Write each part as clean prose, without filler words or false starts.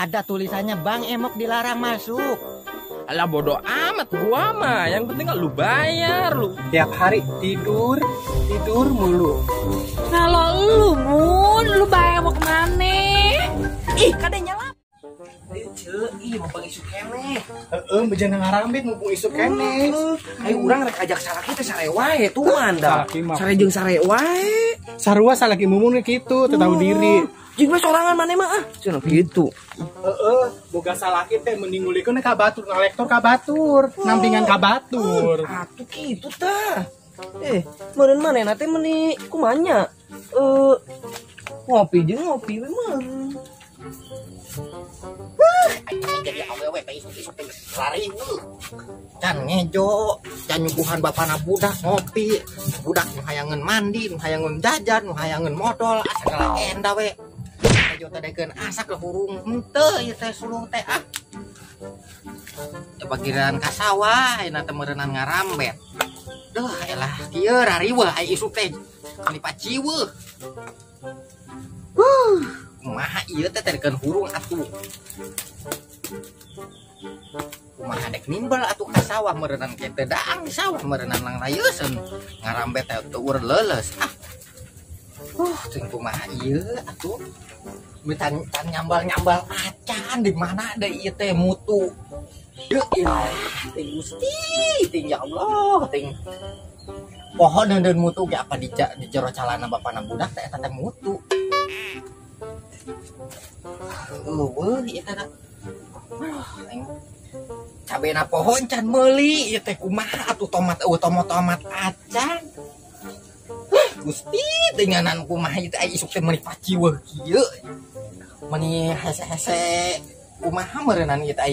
Ada tulisannya Bang Emok dilarang masuk. Alah bodoh amat gua mah, yang penting lu bayar lu. Tiap hari tidur, tidur mulu. Kalau lu Mun, lu bayar mau kemana? Ih, kadang nyala. Ih, mau bagi isuk keneh. Heeh, bejana ngarambit mumpung isuk keneh. Ayo urang rek ajak salaki teh sare wae tuan dah. Sare jeung sare wae. Sarua salaki mumun kitu, teu tahu diri. Jeung we sorangan maneh mah ah, cenah kitu. Heeh, boga salaki teh mending ngulikeun ka batur, ngalektor ka batur, nampingan ka batur. Atuh kitu tah. Meureun manehna teh meuni kumaha nya? Ngopi jeung ngopi we meureun. Jadi awewe teh isuk-isuk teh lariweuh. Can ngejo, can nyuguhan bapana budak ngopi, budak nu hayangeun mandi, nu hayangeun jajan, nu hayangeun modol, asa segala enda we. Ngejo teh dekeun asak ke hurung henteu ieu teh sulung teh ah. Coba giliran ka sawah, ayeuna teh meureunnan ngarambet. Duh, elah kieu rariweuh aya isuk teh meuni paciweuh. Huh, kumaha ieu teh dekeun hurung atuh. Kumaha dek nimbel atuh ka sawah meureunnan ke teu daang di sawah meureunnan langrayeuseun ngarambet teh teu ur leuleus ah. Teuing kumaha ieu atuh. Tan nyambal-nyambal acan di mana deui ieu teh mutu. Deuh ilah teuing Gusti, teuing ya Allah, teuing. Poho deundeun mutu ge apa di jero calana bapana budak teh eta teh mutu. Eueuh ieu teh. Cabena pohon can meuli ieu teh kumaha atuh tomat eueuh tomat acan. Gusti teh nganan kumaha ieu teh isuk teh meuni paciweuh kieu. Meuni hese-hese kumaha meureunnan ieu teh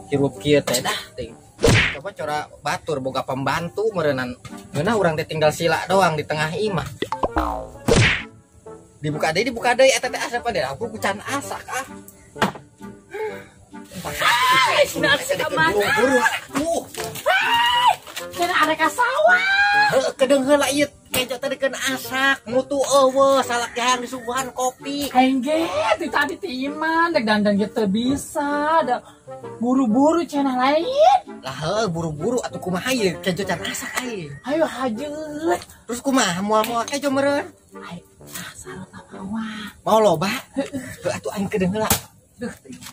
hirup kieu teh dah teh. Coba cora batur boga pembantu meureunnan. Ngeunah urang teh tinggal sila doang di tengah imah. Dibuka deui eta teh asa pada aku can asak ah. Cenah ada ka sawah. Heuh, kedeung heula ieu kejo teh dikeun asak, mutu eueuh salak jahang disuguhan kopi. Aing ge ti tadi ti iman dek dandan ge teu bisa, da buru-buru cenah lain. Lah heuh buru-buru atuh kumaha ieu kejo can asak aing. Ayo hajeut. Terus kumaha moal-moal kejo meureun? Aing ah sarota mawa. Mau loba? Heuh atuh aing kedeung heula. Duh teuing.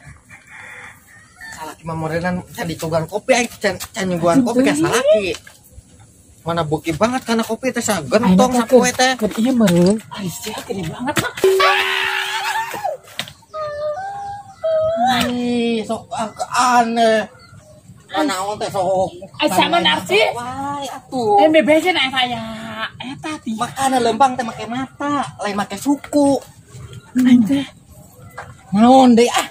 Salaki mah meureunnan can dicogan kopi aing can nyuguhan kopi ka salaki. Mana beuki banget kana kopi teh sagentong sapoe teh. Keur ieu meureun, ari sia gede banget mah. Ih, sok aneh. Naon teh sok. Ai sama narsi? Wae atuh. MBB cenah eta ya. Eta ti. Makana lempang teh make mata, lain make suku. Aing teh. Naon deui ah?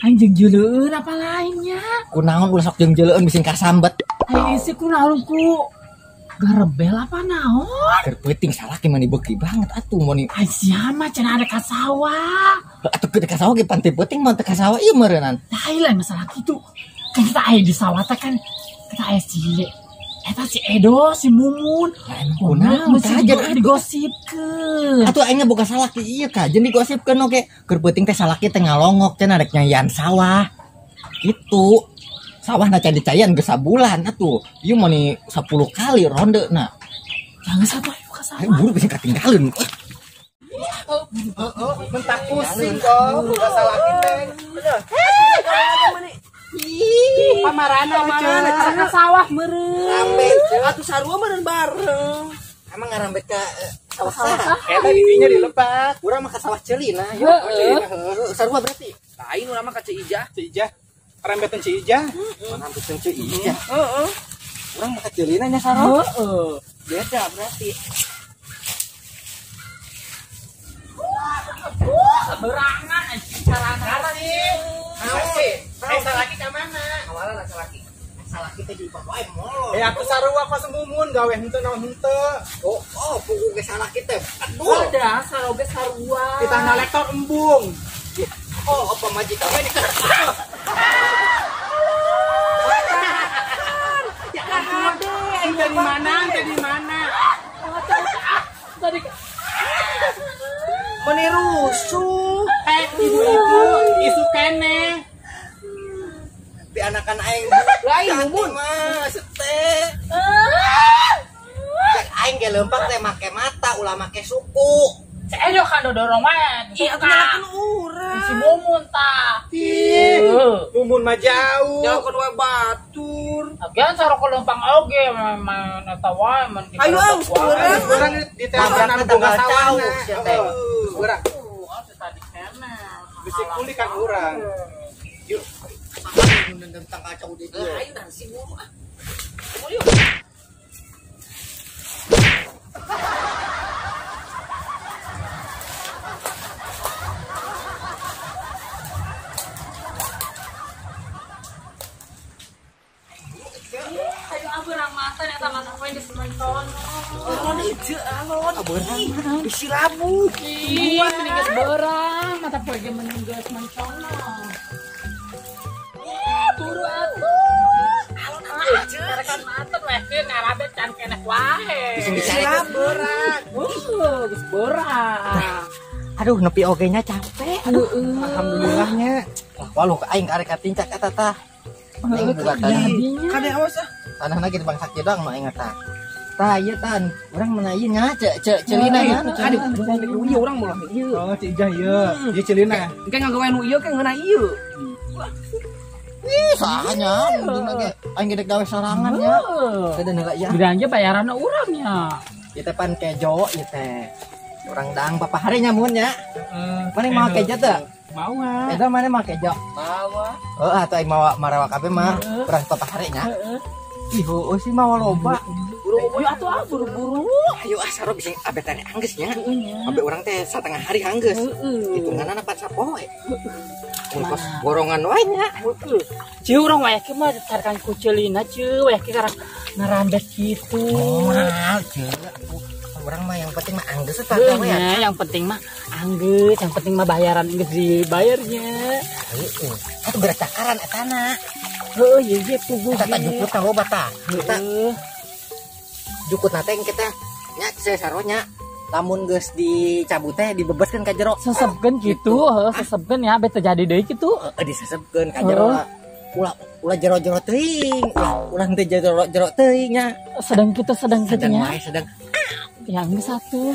Aing jeung jeuleun apa lainnya? Kunaon ulah sok jeung jeuleun bising kasambet. Aing isi kunaon ku garebel apa naon? Keur peuting salaki mah beuki banget atuh mun. Ai sia mah cenah ada ka sawah. Atuh keur ka sawah ge panti peuting mah teu ka sawah ieu meureunnan. Lain lain masalah kitu. Kan kita aya di sawah teh kan kita aya si eta si Edo, si Mumun. Kunaon kajen digosipkeun. Atuh aing boga salaki ieu kajen digosipkeun oge. Keur peuting teh salaki teh ngalongok cenah rek nyayan sawah. Gitu. Sawahna can dicayan geus sabulan atuh. Ieu meuni 10 kali rondeuna. Jangan satu ayo ka sawah. Ayo buru bisa katinggalin. Heeh, mentah pusing kok boga salaki teh. Ih, pamarana ka sawah meureun. Rambet atuh sarua meureun bareng. Emang ngarambet ka sawah saha? Eta di dinya di lepak. Urang mah ka sawah Celina. Heeh. Sarua berarti. Lain urang mah ka Ceu Ijah. Ceu Ijah. Rambetan Ceu Ijah. Rambetan Ceu Ijah. Heeh. Urang mah ka Celina nya sarua. Heeh. Beda berarti. Berangan anjing carana. Eh salaki ka mana? Awalan salaki. Salaki teh di wae molor. Eh atuh sarua kos mumun gawe henteu naon henteu. Oh, oh pugu ge salaki teh. Aduh. Udah saroge sarua. Ditah nalektor embung. Oh, apa majikan we dikeun. Ya aduh, dari mana? Dari mana? Tadi Meni rusuh. Ibu-ibu isu keneh. Pianakan aing. Lain Mumun. Mah sete. Cek aing ge leumpang teh make mata ulah make suku. Si Edo kan dorong wae. Iya, atuh nyalakeun urang. Si Mumun tah. Ih, Mumun mah jauh. Nyalakeun wae batur. Agian sarok leumpang oge main eta wae mun di. Ayo ah, urang. Urang di telepon anu boga sawahna. Urang. Tadi kena. Bisi kuli kan urang. Yuk. Nendang kacau di dieu. Ayo dan si buru ah. Yuk. Ayo aberang mata eta mata poe geus mentono. Alon ieu alon. Aberang bisi labu. Ih, mending geus berang mata poe ge mending geus mentono. Buru atuh. Alon atuh. Karekan mata weh ngarabet can keneh wae. Bisi laburan. Geus berang. Aduh nepi oge nya capek. Aduh alhamdulillahnya. Waluh aing karek katincak eta tah. Aing buka tanah. Kade awas ah. Tanahna ge bangsa kieu doang mah aing tah. Tah ieu tan, urang mana ieu nya cek celina nya. Aduh, ieu urang molah ieu. Oh, Cik Ijah ieu. Ieu celina. Engke ngagawe nu ieu ke ngeunah ieu. Ih, sahanya mending ge aing ge dek gawe sorangan nya. Teh heula ieu. Belanja bayaranna urang nya. Ieu teh pan kejo ieu teh. Urang daang papahare nya mun nya. Mana mau kejo teu? Mau ah. Eta mana mau kejo? Mau ah. Heeh, atuh aing mawa marawa kabeh mah urang papahare nya. Ih, heueuh sih mawa loba. Buru-buru atuh ah, buru-buru. Ayo ah saro bisa abe teh anggeus nya. Abe urang teh satengah hari anggeus. Hitunganna pan sapoe. Mun kos borongan wae nya. Cieu urang wae kieu mah carikan ku ceulina cieu wae kieu karek ngarambet kitu. Moal cieu atuh. Urang mah yang penting mah anggeus eta we ya. Yang penting mah anggeus, yang penting mah bayaran geus dibayarnya. Heeh. Atuh geura cakaran etana. Heuh, ieu ge puguh. Eta jukut tah loba tah. Eta jukut na teh kita nya sarua lamun geus dicabut teh dibebaskeun ka jero. Sesebkeun kitu, heuh, sesebkeun ya beh teu jadi deui kitu. Heeh, disesebkeun ka jero. Ulah jero-jero teuing, ulah henteu jero-jero teuing nya. Sedang kitu, sedang kitu nya. Sedang wae, sedang. Yang satu.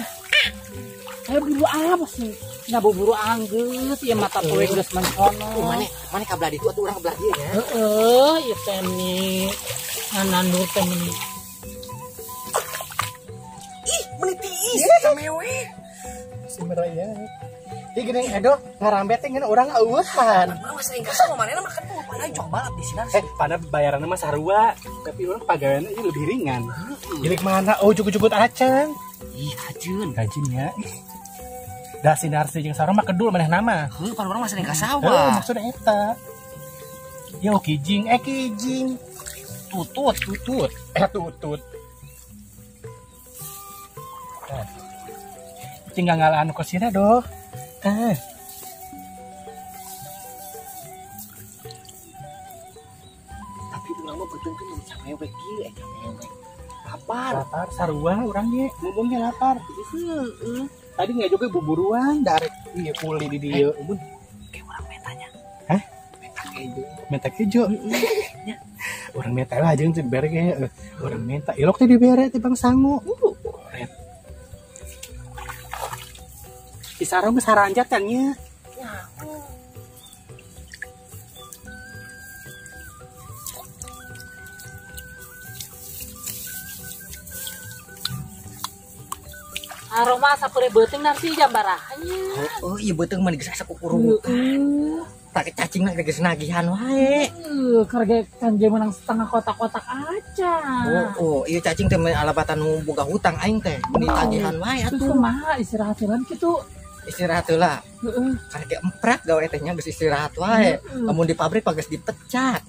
Ayo buru apa sih? Nya buru anggeus ieu mata poe geus mencono. Mane ka belah ditu atuh urang ka belah dieu nya. Heeh, ieu teh ni nandur teh meni. Ih, meuni tiis samewe. Semeraya. Ih geuning Edo ngarambet teh ngeun urang eueuhan. Urang mah sering kasar manehna mah kan pada jok balap di sini. Pada bayaranna mah sarua, tapi urang pagaweanna ieu lebih ringan. Milik mana? Oh, cukup-cukup acan. Ih, kajeun. Kajeun nya. Da sinarsi jeung sarua mah kedul manehna mah. Heuh, pan urang mah sering ka sawah. Heuh, maksudna eta. Yo kijing, kijing. Tutut, tutut. Tutut. Tinggal ngalaan kosina doh. Tapi urang mah beuteung teh samewek kieu eta mewek. Lapar. Lapar sarua urang ge, ngomongnya lapar. Heeh. Tadi nggak juga buburuan darek ieu kuli di dieu. Mun ke urang metanya. Hah? Meta kejo. Meta kejo. Urang meta lah jeung teh bere ge. Urang meta ilok teh dibere teh Bang Sangu. Ret. Di sarung geus haranjat kan nya. Aroma sapeureun beuteung narsi jambarahnya. Oh, iya beuteung mah geus asa kukurubukan. Tak cacingna geus nagihan wae. Heeh, keur kan ge meunang setengah kotak-kotak aja. Oh, iya cacing teh alabatan nu boga hutang aing teh. Meni tagihan wae atuh. Terus kumaha istirahat heula kitu? Istirahat heula. Heeh. Karek emprak gawe teh nya geus istirahat wae. Lamun di pabrik mah geus dipecat.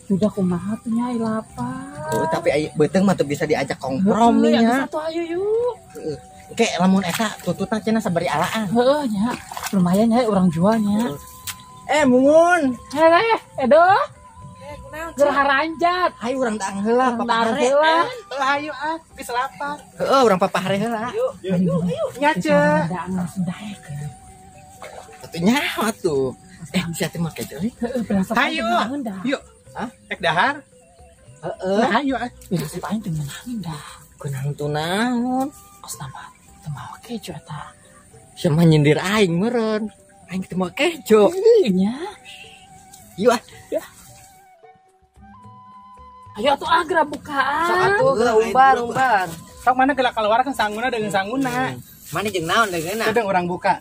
Sudah kumaha teh nya lapar. Oh, tapi ai beuteung mah teu bisa diajak kompromi nya. Atuh ayo yuk. Heeh. Oke, lamun eta tututna cenah sabari alaan. Heeh nya. Lumayan nya urang jualnya. Mumun. Heh, Edo. Kunaon? Haranjat. Hayu urang daang heula papahare. Hayu ah, geus lapar. Heeh, urang papahare heula. Yuk, yuk, yuk. Nyace. Daang langsung daek. Atuh nyawa tuh. Sia teh make deui. Heeh, penasaran. Hayu. Yuk. Hah? Ek dahar? Heeh. Nah, ayo ah. Ih, aing teu ngeunangin dah. Kunaon tuh naon? Kos nama teu mawa kejo eta. Sia mah nyindir aing meureun. Aing teu mawa kejo. Nya. Yuk ah. Ya. Ayo atuh agra bukaan. Sok atuh geura umbar-umbar. Sok mana geura keluar kan sanguna dengan sanguna. Mana jeung naon deungeunna? Sedang orang buka.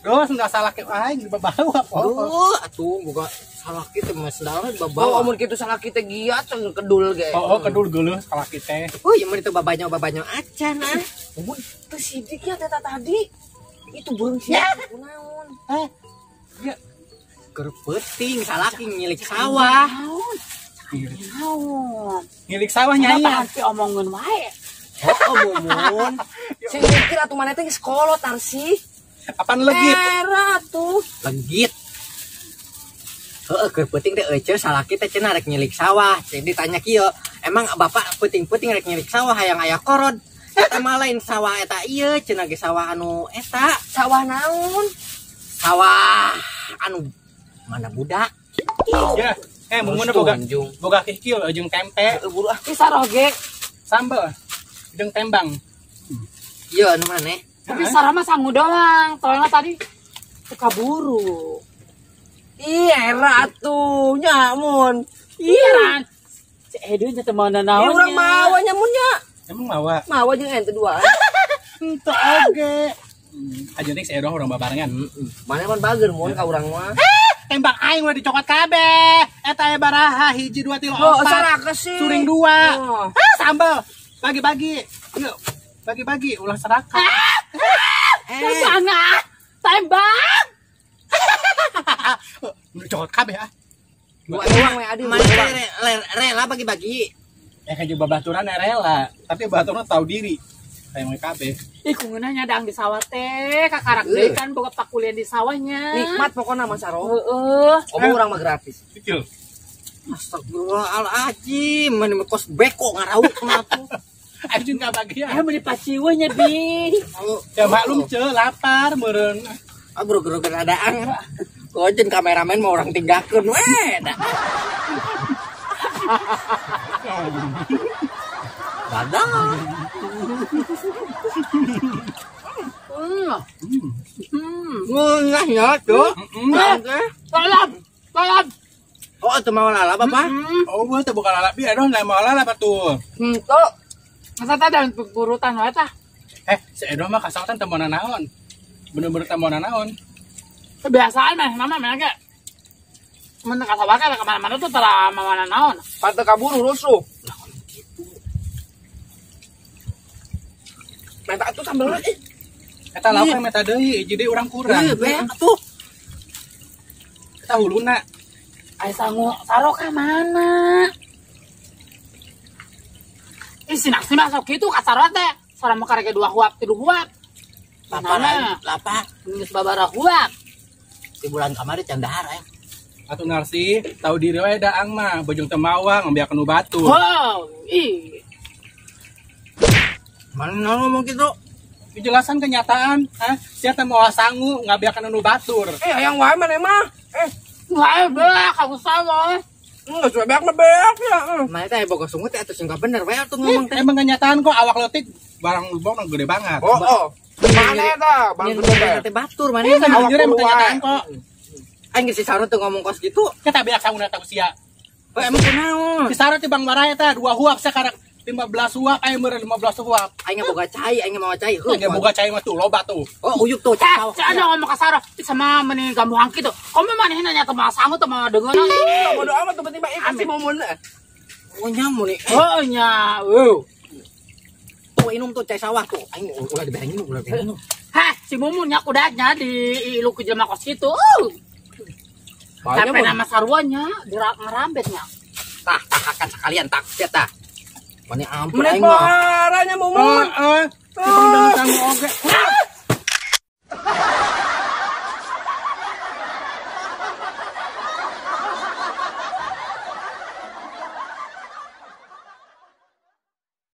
Duh, enggak salah ke aing dibawa. Duh, atuh boga salah kitu mah sendalna dibawa. Oh, mun kitu salah kitu giat kedul ge. Oh, kedul geuleuh salah kitu. Oh, ieu mah itu babanyo-babanyo acan ah. Mun teu sidik ya teh tadi. Itu burung sia kunaon? Ya. Keur peuting salaki ngilik sawah. Naon? Ngilik sawah nyai. Tapi omongeun wae. Oh, mumun. Sing mikir atuh maneh teh geus kolot arsih. Apaan legit? Era tuh. Legit. Heeh, keur peuting teh euceu salaki teh cenah rek nyilik sawah. Jadi ditanya kieu, emang bapak peuting-peuting rek nyilik sawah hayang aya korod? Eta mah lain sawah eta ieu cenah ge sawah anu eta. Sawah naon? Sawah anu mana budak? Ya, mumun boga kikil jeung tempe. Heeh, buru ah. Ih saroh ge. Sambel jeung tembang. Ieu anu maneh? Tapi Sarah mah sangu doang, soalnya tadi suka buru. Ih, era tuh, nyamun. Iya, Ran. Si Edo nya teu mawa naon. Ih, urang mawa nyamun nya. Emang mawa? Mawa jeung ente dua. Henteu oge. Aja teh si Edo urang babarengan. Mana pan bager mun ka urang mah. Tembak aing udah dicokot kabeh. Eta aya baraha 1 2 3 4. Oh, saraka sih. Suring 2. Ah, sambel. Bagi-bagi. Yuk. Bagi-bagi ulah serakah. Jangan tembak. Udah cokot kabeh ah. Dua doang we adi. Mana rela bagi-bagi. Ya kayak juga babaturan rela, tapi babaturan tahu diri. Kayak mau kabeh. Ih kungeunah nyadang di sawah teh, kakarak deui kan boga pakulian di sawahnya. Nikmat pokona mah Saro. Heeh. Omong urang mah gratis. Kecil. Astagfirullahaladzim, mana kos beko ngarauk mah tuh. Aing juga bagian. Beli paciweuh nya bi. Ya maklum ce, lapar meureun. Ah buru-buru keadaan. Kojen kameramen mau orang tinggalkeun we. Dadah. Ngeunah nya tuh. Lalap. Lalap. Oh, teu mau lalap apa? Oh, teu bukan lalap bi, aduh lain mau lalap atuh. Henteu. Masa teh dan burutan wae tah. Si Edo mah kasautan teu meunang naon. Bener-bener teu meunang naon. Kebiasaan mah mama mah ge. Mun kasawah ka kemana-mana tuh tara mawana naon. Pantes kaburu rusuh. Lah kitu. Meta atuh sambelna ih. Eta lauk meta deui, jadi urang kurang. Heuh, beak atuh. Eta huluna. Ai sangu saroka mana? Ih, si nasi masuk gitu kasar teh. Sarang mau karek 2 huap, 3 huap. Lapar, lapar. Geus babara huap. Di bulan kamari can dahar aya. Atuh narsi, tahu diri we daang mah, bojong teu mawa ngambiakeun nu batur. Wow, ih. Mana ngomong gitu? Dijelasan kenyataan, hah? Sia teh mawa sangu ngabiakeun nu batur. Hayang wae maneh mah. Wae beak kamu sama. Enggak suka beak mah beak ya. Mana teh boga sungut teh atuh sing bener we atuh ngomong teh. Emang kenyataan kok awak leutik barang lubang gede banget. Oh, oh. Mana eta? Bang gede teh batur mana awak emang kenyataan kok. Aing geus si Sarut teu ngomong kos gitu. Kita beak sanguna teh usia. Oh, emang kunaon? Si Sarut teh Bang Maraya teh 2 huap sekarang 15 huap aya meureun 15 huap. Aing boga cai, aing mawa cai. Heuh, boga cai mah tuh loba tuh. Oh, uyuk tuh cai. Cai ngomong ka Sarut sama meni gambuhang kitu. Komo manehna nya teu mawa sangu teu mawa deungeun. Bodo amat tuh penting mah kasih momen. Oh nya mun. Oh nya. Eueuh. Tuh inum tuh cai sawah tuh. Aing ulah diberengin ulah diberengin. Hah, si Mumun nya kudanya di ilu ku jelema kos kitu. Sampai nama sarwanya ngerambetnya. Tah, tah akan sekalian tak tah. Mane ampun aing mah. Parahnya Mumun. Heeh.